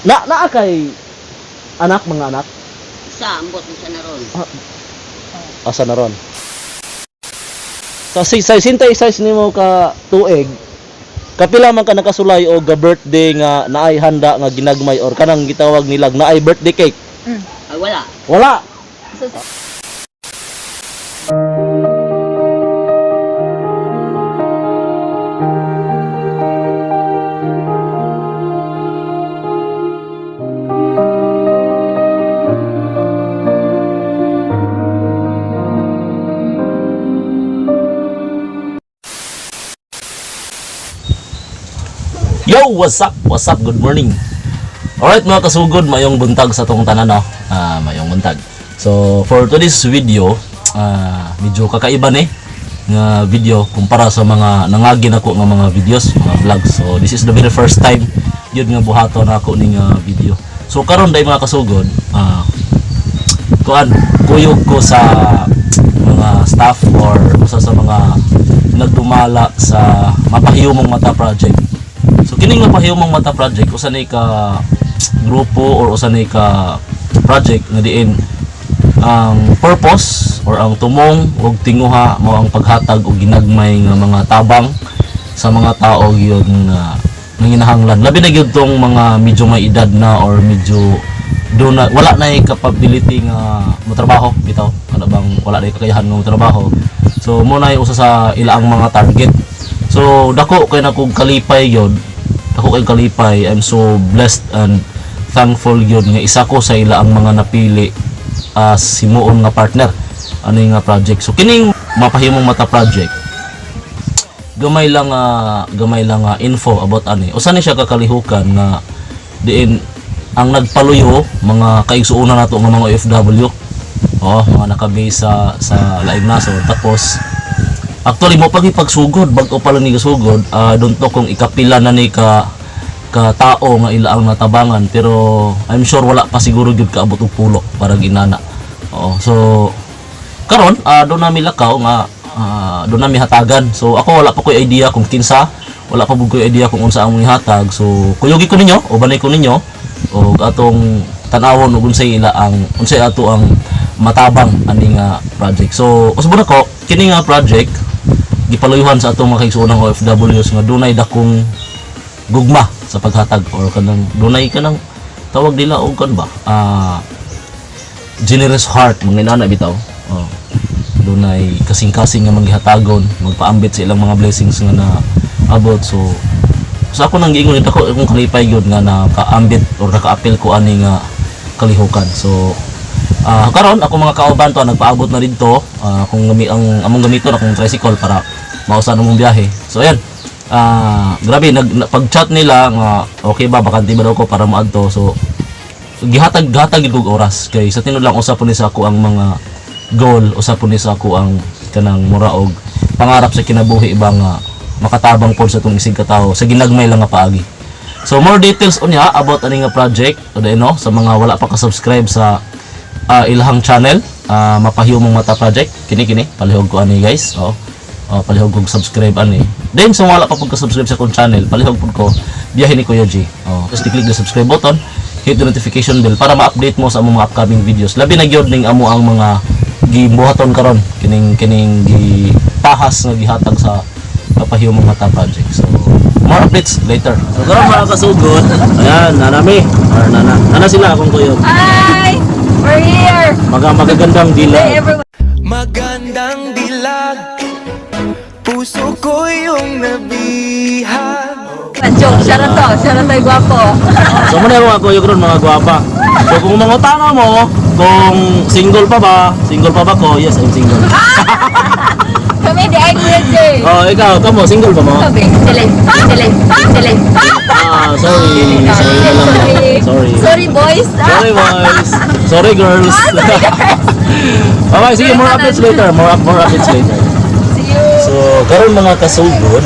Na naa kay anak, mga anak? Isa, ambot mo siya na ron. Asa na ron? Sa sa 66 nimo ka tuig, kapila man ka nakasulay og ga birthday nga naay handa nga ginagmay or kanang gitawag nilag naay birthday cake? Ay, wala. Wala. Yo, what's up? What's up? Good morning. Alright, mga kasugod, mayong buntag sa tong tanan, no? Ah, mayong buntag. So, for today's video, medyo kakaiba ni nga video kumpara sa mga nangagi nako nga mga videos, mga vlogs. So, this is the very first time yun nga buhaton nako ning video. So, karon day, mga kasugod, kuan, kuyog ko sa mga staff or usa sa mga nagdumala sa Mapahiyumong Mata Project. So kining Mapahiyumong Mata Project, usa ni ka grupo or usa ni ka project nga diin ang purpose or ang tumong og tinguha mao ang paghatag og ginagmay nga mga tabang sa mga tao gyud nga nanginahanglan, labi na gyud tong mga medyo may edad na or medyo do na wala na capability nga motrabaho bitaw, kana bang wala na kakayahan nga motrabaho. So mo na usa sa ilaang mga target. So dako kay na kog kalipay gyud, dako kay kalipay. I'm so blessed and thankful gyud nga isa ko sa ilaang mga napili as himuon nga partner ano nga project. So kining Mapahimong Mata Project, gamay lang info about ani, usa ni siya kakalihukan nga diin ang nagpaluyo mga kaigsuonan nato nga mga OFW, oh, mga nakabase sa laing nasod. Tapos actually mo pagsugod, bag-o pa lang ni gasugod, don't know kung ikapila na ni ka ka tao nga ila ang natabangan, pero I'm sure wala pa siguro gyud kaabot og pulo, parang inana. Oo, so karon doon nami lakaw nga doon nami hatagan. So ako, wala pa koy idea kung kinsa, wala pa koy idea kung unsa ang hatag. So kuyugi ko ninyo, ubanay ko ninyo og atong tan-awon ug unsay ila ang unsay ato ang matabang ani nga project. So usbon ako, kini nga project gipaluyuhan sa atong mga kaigsuonang OFWs nga dunay dakong gugma sa paghatag or kanang dunay kanang tawag nila og kan ba, generous heart, mga inana bitaw. Oh. Dunay kasing-kasing nga manggihatagon, magpaambit sa ilang mga blessings nga na abot. So sa ako nang giingon ako akong kalipay gyud nga nakaambit or nakaapil ko ani nga kalihukan. So karon ako mga kauban to nagpaabot na didto. Kung ang among gamiton akong tricycle para mausa mong biyahe. So ayan. Grabe pag-chat nila nga okay ba, bakante ba daw ko para moadto. So gihatag gihatag gyud kog oras kay sa tinud lang usa po ni sa ako ang mga goal, usa po ni sa ako ang kanang mura og pangarap sa kinabuhi ba nga makatabang pod sa itong isig katawo sa ginagmay lang nga paagi. So more details unya about ani nga project o no, sa mga wala pa ka-subscribe sa ilahang channel, Mapahiyumong Mata Project, kini kini palihog ko ani, guys. Oh. Oh, palihog kog subscribe ani. Then sa wala pa pud ka-subscribe sa akong channel, palihog pud ko Biyahe ni Kuya G. Oh, just click the subscribe button, hit the notification bell para ma-update mo sa among mga upcoming videos. Labi na gyud ning amo ang mga gibuhaton karon kining kining gipahas nga gihatag sa Mapahiyumong Mata Project. So more updates later. So karon, mga kasugod, ayan, nanami or nana. Nana sila akong kuyog. Hi! We're here! Mga magagandang Hey, dilag. Everyone! Magandang dilag. Puso ko yung nabihag. Joke, siya na to. Siya na to yung gwapo. So muna yung mga kuyog ron, mga gwapa. So kung mangutana mo kung single pa ba ko? Yes, I'm single. Kami, di ay Kuya J. Oh, ikaw, kamo, single ba mo? Kami, sila, sila, sila. Ah, sorry. Sorry na lang. Sorry. Sorry. Sorry, boys. Sorry, boys. Sorry, girls. Ah, sorry, girls. Okay, sige, more updates later. More updates later. See you. So, karon, mga kasugod,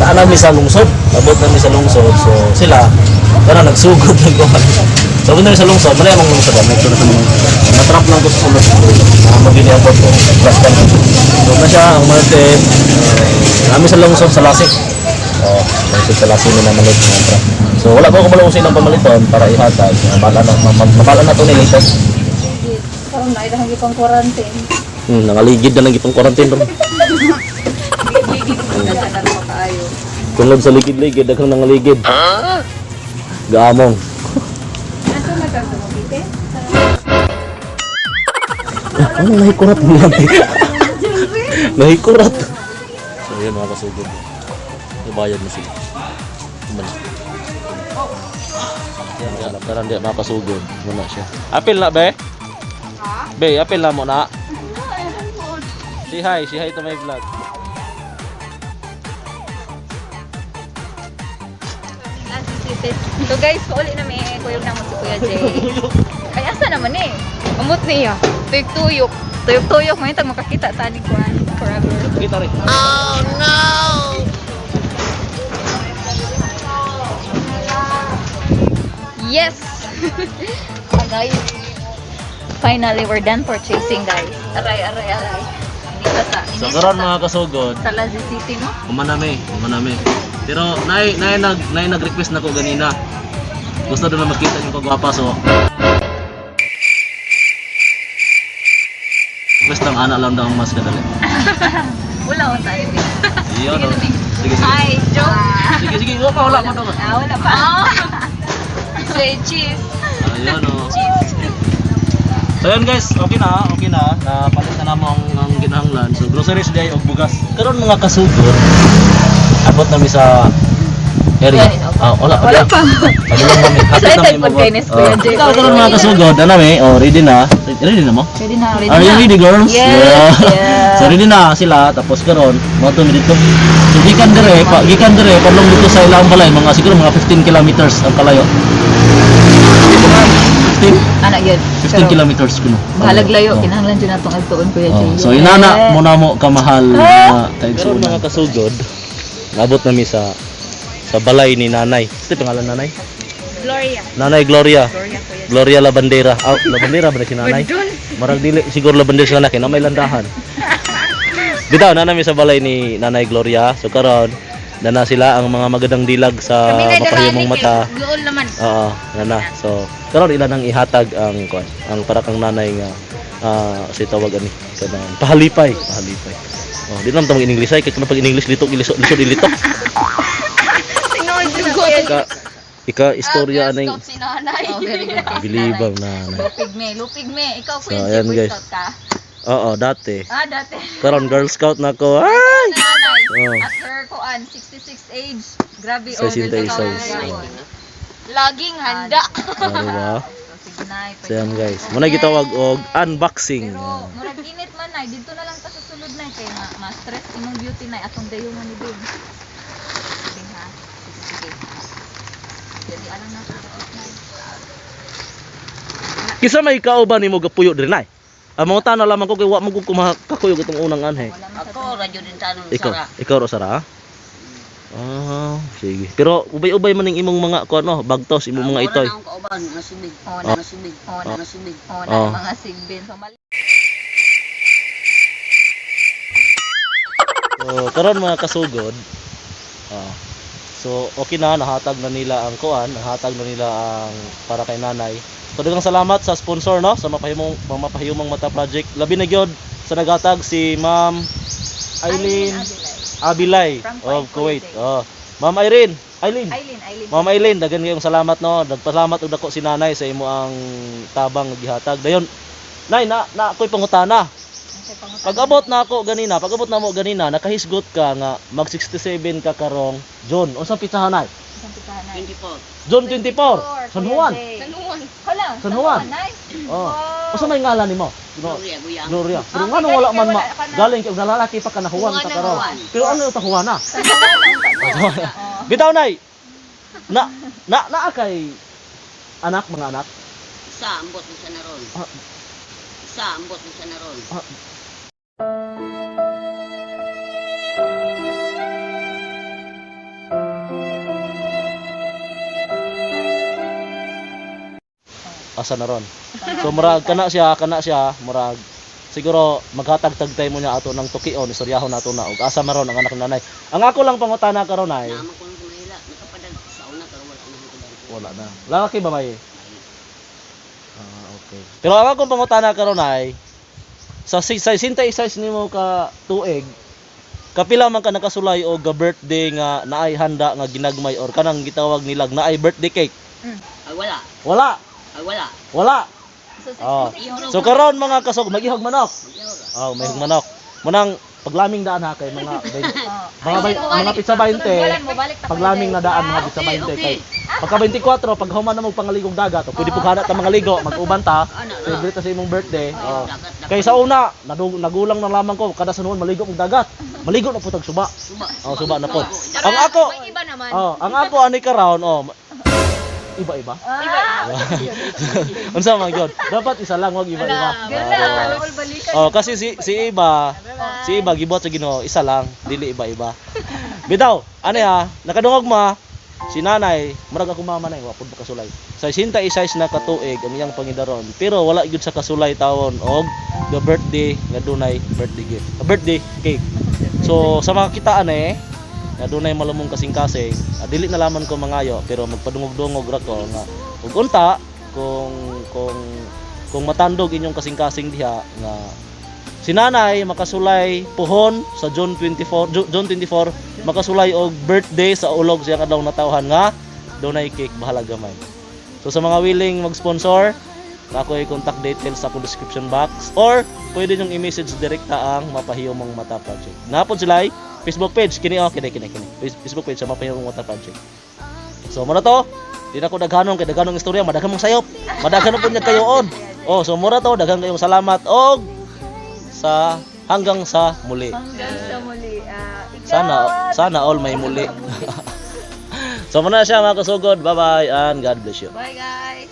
naa nami sa lungsod. Abot nami sa lungsod. So, sila, kana nagsugod ng kuwan. So, abot nami sa lungsod. Malay among lungsod. Medyo na sa mga natrap lang ko sa sulod. Magini ang ko. Plus ka na. So, na siya, ang malate. Nami sa lungsod sa Lasik. Oh, lungsod sa Lasik na namalit mga trap. So wala pa ko kabalo sa ilang pamaliton para ihatag. Mabala na mabala na to ni later. Karon na ilahang gipang quarantine. Nangaligid na lang gipang quarantine ron. Daghan na kaayo. Tungod sa ligid-ligid, daghang nangaligid. Gaamong. Asa man ka kumapite? Ano nahikurat mo lang? Nahikurat. So yun mga kasugod. Ibayad na sila. Kumana. Yan, yan. Karan di mga kasugod. Muna siya. Apil na be? Be, apil na mo na. Say hi to my vlog. So guys, pauli na may kuyog na mo si Kuya Jay. Ay, asa naman eh? Umot niya. Tuyok-tuyok. Tuyok-tuyok. Ngayon tag makakita tani kuan forever. Kita rin. Yes! Guys, finally we're done purchasing, guys. Aray, aray, aray. Hindi pa sa, So hindi karon sa, mga kasugod, sa Lazi City, no? kumanami, kumanami. Pero nay nag-request na ko ganina. Gusto daw na makita yung kagwapa so. Request lang ana lang daw ang mas kadali. Wala akong tayo. Iyon. Oh. Sige sige. Hi, joke. Sige sige, wala pa wala pa to. Ah, wala pa. Say cheese. Ayun oh. Cheese. So yun guys, okay na, okay na. Napalit na namo ang ginahanglan. So groceries day og bugas. Karon mga kasugod, abot nami sa area. Ah, wala pa. Wala pa. Padulong nami. Hapit Excited nami pag mabot. kay Nes Kuya Oh. Jay. Ikaw karon mga kasugod, ano mi? Oh, ready na. Ready na mo? Ready na, ready Are you na. ready, girls? Yes, Yeah. yeah. So ready na sila tapos karon mo to mi dito. So gikan dire, pa gikan dire padulong dito sa ilang balay mga siguro mga 15 kilometers ang kalayo. 15 Ano yun? 15 kilometers kuno. Bahalag layo, Oh. kinahanglan dyan natong adtuon, Kuya Oh, Jay. so inana mo na mo kamahal na kaigsuonan. Mga kasugod, nabot nami sa balay ni Nanay. Ito pangalan Nanay? Gloria. Nanay Gloria. Gloria, Kuya Gloria Labandera. Ah, Labandera ba na si Nanay? Marag dili siguro Labandera si Nanay kay na may landahan. Bitaw na nami sa balay ni Nanay Gloria. So karon nana sila ang mga magandang dilag sa mapahimong mata. Gool naman. Oo, nana. So karon ila nang ihatag ang kuan, ang para kang nanay nga si tawag ani kanang pahalipay, pahalipay. Oh, di lang tawag in English ay kay pag in English litok ilisod lisod ilitok. Sinod yung Kuya Ika ika istorya aning Si nanay. Oh, very good. bilibang nanay. Lupig me, lupig me. Ikaw, So, Kuya Jay, ayan, Boy guys. Scout ka. Oo, dati. Ah, dati. Karon Girl Scout na ko. Ay! Nanay. Oh. At her kuan, 66 age. Grabe, Sa oh, girl 66, scout. oh. Laging handa. Ah, diba? Sige, Nay. So yan guys. Muna gitawag og unboxing. Pero murag init man nay, dito na lang ta sa sulod nay kay ma, ma-stress imong beauty nay atong dayo mo ni Bing. Bing ha. Sige, sige. Dili alam na ko nay. Kisa may kauban nimo gapuyo diri nay. Ang mga tana lamang ko kay wa mo ko makakuyog itong unang anhe. Wala man sa Ako, radyo din tanong Ikaw, Sara. ikaw ro Sara? Ah, sige. Pero ubay-ubay man ning imong mga kuno, bagtos imong mga itoy. Wala na akong kauban, mga sibig. Oh, na. Mga sibig. Oh, na. Mga sibig. Oh, na Oh. mga sigbin. So mali. So karon mga kasugod. Ah. So okay na nahatag na nila ang kuan, nahatag na nila ang para kay nanay. So daghang salamat sa sponsor no sa mapahimong mapahimong mata project. Labi na gyud sa naghatag si Ma'am Eileen Abilay. Abilay From of Kuwait Kuwait. Oh. Ma'am Irene, Eileen. Eileen, Eileen. Ma'am Eileen, daghan kayong salamat no. Nagpasalamat og dako si nanay sa imo ang tabang nga gihatag. Dayon, nay na na ako'y pangutana. Unsay pangutana? Pag-abot na ako ganina, pag-abot na mo ganina, nakahisgot ka nga mag 67 ka karong June. Unsang pitsahan nay? Unsang pitahan nay? 24. June 24, San Juan. San Juan. Hala, San Juan. nay. Oh. Wow. Unsa may ngalan nimo? No. Gloria, Guyang. Gloria. Pero Ah, ngano galing wala kay man ma wala ka na. galing kay nalalaki pa ka na Juan ta karon. Juan. Pero ano ta Juana? San Juan ang unta. Oh. Bitaw nay. Na na naa kay anak mga anak. Isa, ambot na siya na ron. Ah. Isa, ambot na siya na ron. Ah. Asa na ron. So murag kana siya, murag siguro maghatag tagtay mo niya ato ng tukion, istoryahon nato na og asa man ron ang anak ni nanay. Ang ako lang pangutana karon ay Naman ko nang kumahila. Nakapadag sa una, pero wala na akong Wala na. Lalaki, babae? Ah, okay. Pero ang akong pangutana karon ay sa 66 nimo ka tuig, kapila man ka nakasulay og ga birthday nga naay handa nga ginagmay or kanang gitawag nilag naay birthday cake? Ay, wala. Wala. Ay, wala. Wala. So, Oh. 66. So karon, mga kasog, mag-ihog manok. Mag-ihog. Oh, may manok. Munang paglaming daan ha kay mga Oh. mga pizza 20. Sunod mo balik ta. Paglaming na daan mga pizza Okay, 20 okay. kay pagka 24, pag human na mo pangaligong dagat, o pwede pughanat ta mga ligo, mag-uban ta. Ano, ano? Celebrate ta sa imong birthday. Oh. Dagat, dagat. Kay sa una, nagulang na lamang ko kada sa San Juan maligo og dagat. Maligo na putag suba. Suba. Oh, suba na pod. Suba. Ang ako, May iba naman. oh, ang ako ani karon, oh, iba-iba. Ah. Unsa man gyud? Dapat isa lang, wag iba-iba. Gala, all balikan. Oh, kasi si si iba, si iba gibuhat sa Ginoo, isa lang, dili iba-iba. Bitaw, ano ya, nakadungog mo ha? Si nanay, murag ako mama nay, wa pud makasulay. Sa 66 na katuig ang iyang pangidaron, pero wala gyud sa kasulay tawon og the birthday nga dunay birthday gift, a birthday cake. So sa mga kitaan eh, nga dunay malumong kasing-kasing, dili na laman ko mangayo pero magpadungog-dungog ra ko nga ug unta kung matandog inyong kasing-kasing diha nga si nanay makasulay puhon sa June 24, June 24 makasulay og birthday sa ulog siyang adlaw natawhan nga dunay cake, bahala gamay. So sa mga willing mag-sponsor, ako ay contact details sa akong description box or pwede nyong i-message direkta ang Mapahiyomong Mata Project. Napod sila ay Facebook page kini, oh, kini kini kini. Facebook page sa Mapahiyomong Mata Project. So muna to, di na ko daghanon kay daghanong istorya, madaghan mong sayop. Madaghan po niya kayo on. Oh, so mura to, daghan kayong salamat og sa hanggang sa muli. Hanggang sa muli. Ah, ikaw. Sana sana all may muli. So muna siya, mga kasugod. Bye-bye and God bless you. Bye, guys.